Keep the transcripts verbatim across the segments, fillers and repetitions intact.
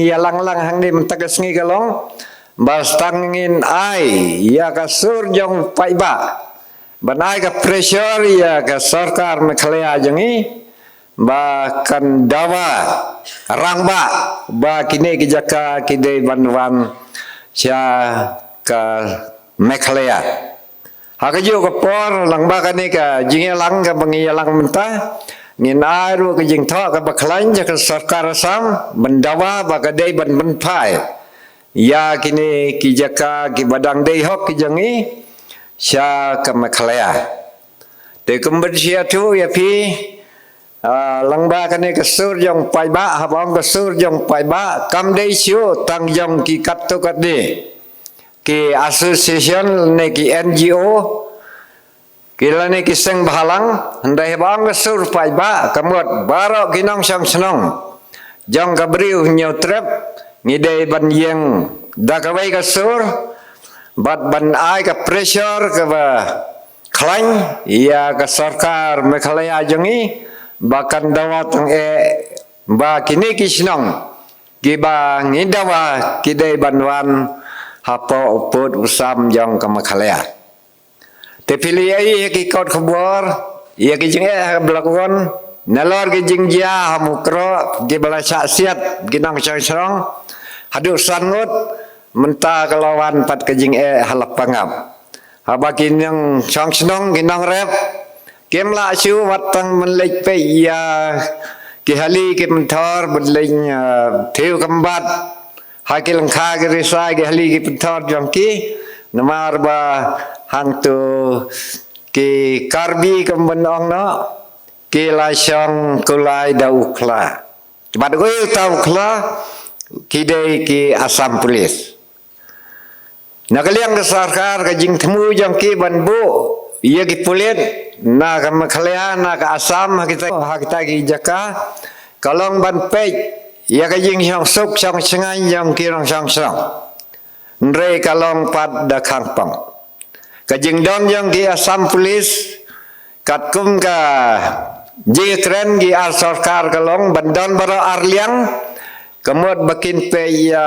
Ïalang lang hangne mynta ka sngi ka long ba tang ngin ai ïa ka sur jong paidbah ban ai ka pressure ïa ka sorkar Meghalaya jong ngi ba kan dawa rangbah ba kine ki jaka ki dei ban wan sha ka Meghalaya. Ha kajuh ka por, lyngba kane ka jingïalang kaba ngi ïalang mynta, ngin ai ruh ka jingthoh kaba khlaiñ sha ka sorkar Assam ban dawa ba ka dei ban pynphai ïa kine ki jaka kiba dang dei hok ki jong ngi sha ka Meghalaya. Te kumba shu ïathuh ïa phi, ah, lyngba kane ka sur jong paidbah, haba ong ka sur jong paidbah, kam dei shuh tang jong ki katto katne ki association ne ki N G O, ki lane ki seng bhalang, hynrei haba ong ka sur paidbah, ka mut baroh ki nongshong shnong jong ka Bri u Hynñiewtrep, ngi dei ban ïeng da kawei ka sur bad ban ai ka pressure kaba khlaiñ ïa ka sorkar Meghalaya jong ngi ba kan dawa tang eh ba kine ki shnong kiba ngi dawa ki dei ban wan hapoh u pud u sam jong ka Meghalaya. Te phi la ïohi ïa ki kot khubor, ïa ki jingeh ha Block One, nalor ki jingjia ha Mukroh, kiba la shah siat ki nongshong shnong haduh san ngut, mynta ka la wan pat ka jingeh ha Lapangap. Haba ki nongshong shnong ki nongrep kim lah shuh wat tang ban leit peit ïa ki hali ki pynthor, ban leit, eh, thiew kymbat ha ki lyngkha ki risa, ki hali ki pynthor jong ki, namar ba hangto ki Karbi kumban ong noh, ki la shong kulai da u khla. Bad uei uta u khla? Ki dei ki Assam Police. Na ka liang ka sorkar, ka jingthmu jong ki ban buh ïa ki pulit na ka Meghalaya, na ka Assam, ha kita, ha kita ki jaka, ka long ban peit ïa ka jingshongsuk shongsaiñ jong ki nongshong shnong. Hynrei ka long pat da khangpong. Ka jingdon jong ki Assam Police katkum ka jingkren ki ar sorkar ka long ban don baroh ar liang, ka mut ba kin peit ïa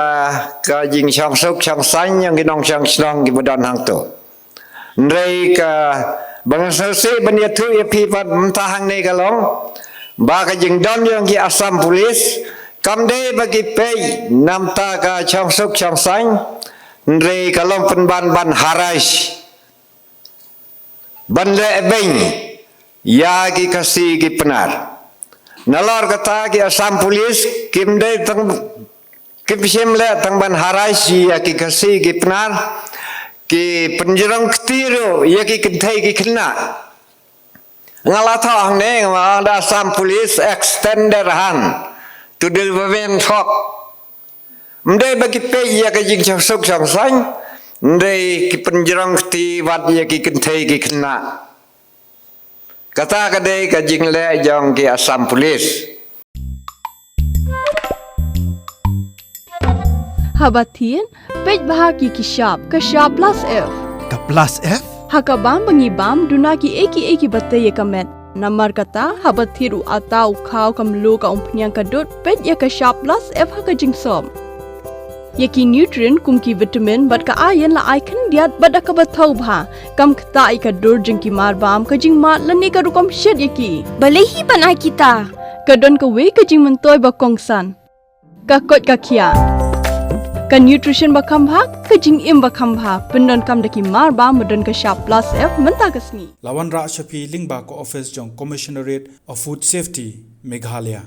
ka jingshongsuk shongsaiñ jong ki nongshong shnong kiba don hangto. Hynrei kaba nga sngewsih ban ïathuh ïa phi pat mynta hangne ka long ba ka jingdon jong ki Assam Police kam dei ba ki peit na bynta ka shongsuk shongsaiñ, hynrei ka long pynban ban harass, ban leh beiñ ïa ki Khasi ki Pnar. Nalor kata ki Assam Police kim dei tang, kim shym leh tang ban harass ïa ki Khasi ki Pnar, ki pynjrong kti ruh ïa ki kynthei ki khynnah. Nga la thoh hangne, nga ong da Assam Police extend their hand to the women folk. Ym dei ba ki peit ïa ka jingshongsuk shongsaiñ, hynrei ki pynjrong kti wat ïa ki kynthei ki khynnah. Kata ka dei ka jingleh jong ki Assam Police. Haba thied, peit bha ïa ki shap, ka shap plus F. Ka plus F? Ha ka bam ba ngi bam, duna kiei kiei kiba tei ïa ka met. Namar kata, haba thied u atta, u khaw, ka mluh, ka umphniang, ka dud, peit ïa ka shap plus F ha ka jingsop. Ïa ki nutrient kum ki vitamin bad ka iron la ai khyndiat bad da kaba thaw bha. Kam ktah ïa ka dur jong ki marbam, ka jingmad lane ka rukom shet ïa ki. Balei hi ban ai kita? Ka don kawei ka jingmyntoi ba kongsan. Ka koit ka khiah. Ka nutrition ba kham bha, ka jingim ba kham bha. Pyndonkam da ki marbam ba don ka shap plus F mynta ka sngi. La wanrah sha phi lyngba ka office jong Commissionerate of Food Safety, Meghalaya.